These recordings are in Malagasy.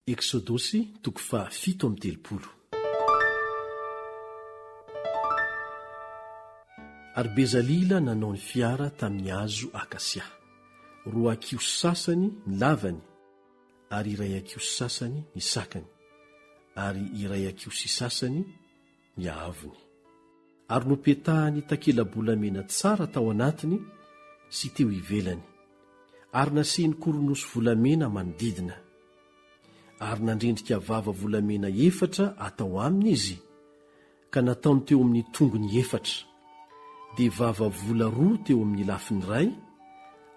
Eksodosy toko faha 37. Ary Bezalila nanao ny fiara tamin'ny hazo akasia. Roa hakiho sasany ny lavany, ary iray hakiho sasany ny sakany, ary iray hakiho sy sasany ny haavony. Ary nopetahany takela-bolamena tsara tao anatiny sy teo ivelany, ary nasiany koronosy volamena manodidina. Ary nandrendrika vava volamena efatra atao aminy izy, ka nataony teo amin'ny tongony efatra, dia vava vola roa teo amin'ny lafiny iray,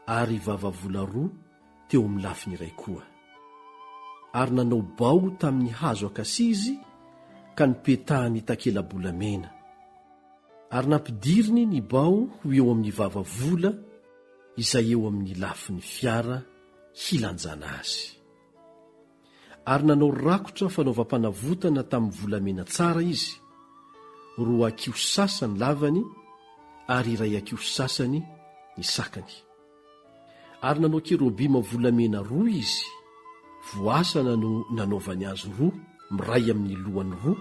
ary vava vola roa teo amin'ny lafiny iray koa. Ary nanao bao tamin'ny hazo akasia izy ka nopetahany takela-bolamena. Ary nampidiriny ny bao ho eo amin'ny vava vola izay eo amin'ny lafin'ny fiara hilanjana azy. Ary nanao rakotra fanaovam-panavotana tamin'ny volamena tsara izy, roa hakiho sasany lavany ary iray hakiho sasany ny sakany. Ary nanao kerobima volamena roa izy, voasana no nanaovany azy roa miray amin'ny lohany roa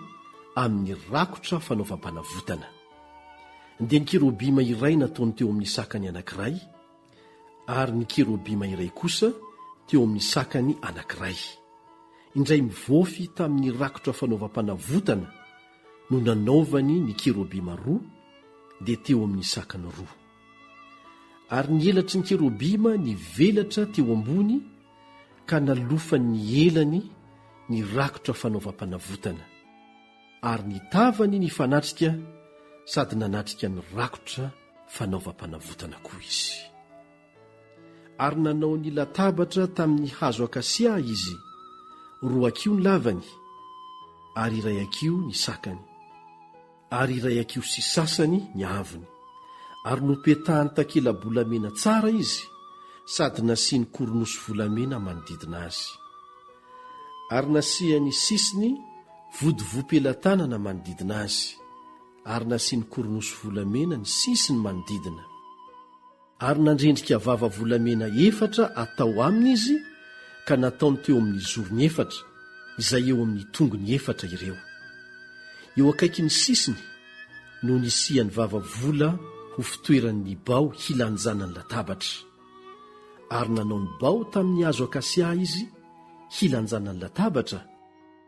amin'ny rakotra fanaovam-panavotana. Dia ny kerobima iray nataony teo amin'ny sakany anankiray, ary ny kerobima iray kosa teo amin'ny sakany anankiray. Indray mivoafy tamin'ny rakotra fanaovam-panavotana no nanaovany ny kerobima roa, dia teo amin'ny sakany roa. Ary ny elatry ny kerobima nivelatra teo ambony ka nalofany ny elany ny rakotra fanaovam-panavotana, ary ny tavany nifanatrika sady nanatrika ny rakotra fanaovam-panavotana koa izy. Ary nanao ny latabatra tamin'ny hazo akasia izy, roa hakiho ny lavany, ary iray hakiho ny sakany. Ary iray hakiho sy sasany ny haavony. Ary nopetahany takela-bolamena tsara izy, sady nasiany koronosy volamena manodidina azy. Ary nasiany sisiny vodivoam-pelatanana manodidina azy, ary nasiany koronosy volamena ny sisiny manodidina. Ary nandrendrika vava volamena efatra atao aminy izy ka nataony teo amin'ny zorony efatra, izay eo amin'ny tongony efatra ireo. Eo akaikin'ny sisiny no nisiany vava vola ho fitoeran'ny bao hilanjana ny latabatra. Ary nanao ny bao tamin'ny hazo akasia izy hilanjana ny latabatra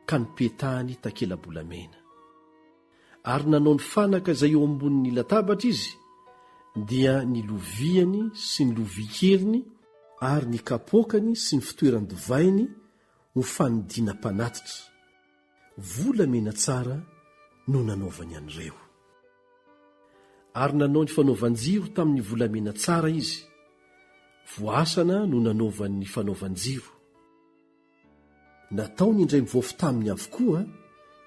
ka nopetahany takela-bolamena. Ary nanao ny fanaka izay eo ambonin'ny latabatra izy, dia ny loviany sy ny lovia keliny ary ny kapoakany sy ny fitoeran-divainy ho fanidinam-panatitra. Volamena tsara no nanaovany an'ireo. Ary nanao ny fanaovan-jiro tamin'ny volamena tsara izy. Voasana no nanaovany ny fanaovan-jiro. Nataony indray mivaofy taminy avokoa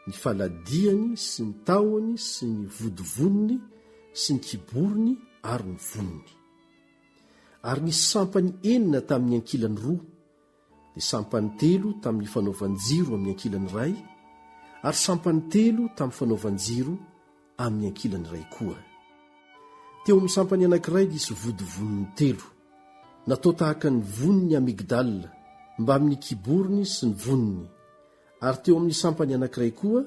ny faladiany sy ny tahony sy ny vodivoniny sy ny kiborony ary ny voniny. Ary nisy sampany enina tamin'ny ankilany roa, dia sampany telo tamin'ny fanaovan-jiro amin'ny ankilany iray, ary sampany telo tamin'ny fanaovan-jiro amin'ny ankilany iray koa. Teo amin'ny sampany anankiray nisy vodivoniny telo, natao tahaka ny vonin'ny amygdale, mbamin'ny kiborony sy ny voniny. Ary teo amin'ny sampany anankiray koa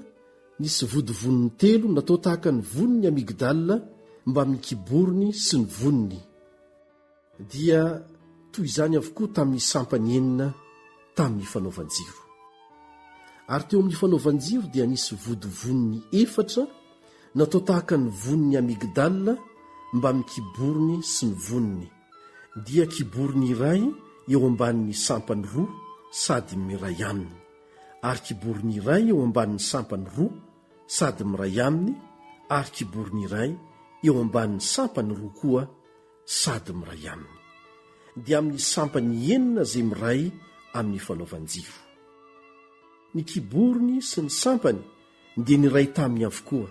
nisy vodivoniny telo natao tahaka ny vonin'ny amygdale, mbamin'ny kiborony sy ny voniny. Dia toy izany avokoa tamin'ny sampany enina tamin'ny fanaovan-jiro. Ary teo amin'ny fanaovan-jiro dia nisy vodivoniny efatra natao tahaka ny vonin'ny amygdale mbamin'ny kiborony sy ny voniny, dia kiborony iray eo ambanin'ny sampany roa sady miray aminy, ary kiborony iray eo ambanin'ny sampany roa sady miray aminy, ary kiborony iray eo ambanin'ny sampany roa koa sady miray aminy, dia amin'ny sampany enina izay miray amin'ny fanaovan-jiro. Ny kiborony sy ny sampany dia niray taminy avokoa.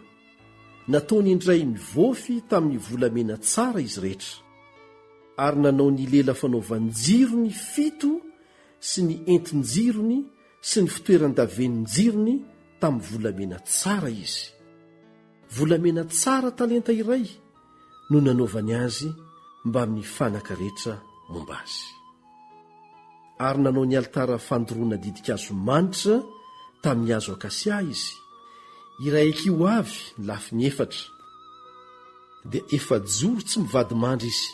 Nataony indray mivoafy tamin'ny volamena tsara izy rehetra. Ary nanao ny lela fanaovan-jirony fito sy ny entin-jirony sy ny fitoeran-davenin-jirony tamin'ny volamena tsara izy. Volamena tsara talenta iray no nanaovany azy mbamin'ny fanaka rehetra momba azy. Ary nanao ny alitara fandoroana ditin-kazo manitra tamin'ny hazo akasia izy, iray hakiho avy ny lafiny efatra, dia efa-joro tsy mivadi-mandry izy,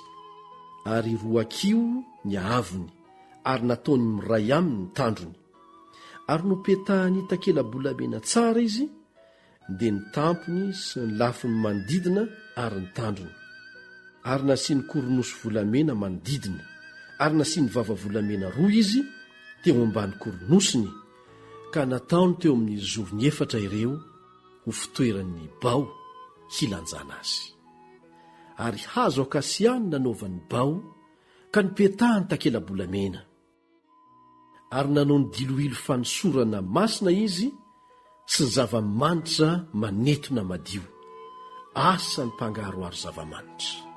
ary roa hakiho ny haavony, ary nataony miray aminy ny tandrony. Ary nopetahany takela-bolamena tsara izy, dia ny tampony sy ny lafiny manodidina ary ny tandrony. Ary nasiany koronosy volamena manodidina, ary nasiany vava volamena roa izy teo ambany koronosiny, ka nataony teo amin'ny zorony efatra ireo ho fitoeran'ny bao hilanjana azy. Ary hazo akasia no nanaovany bao, ka nopetahany takela-bolamena. Ary nanao ny diloilo fanosorana masina izy sy ny zava-manitra manetona madio, asan'ny mpangaroharo zava-manitra.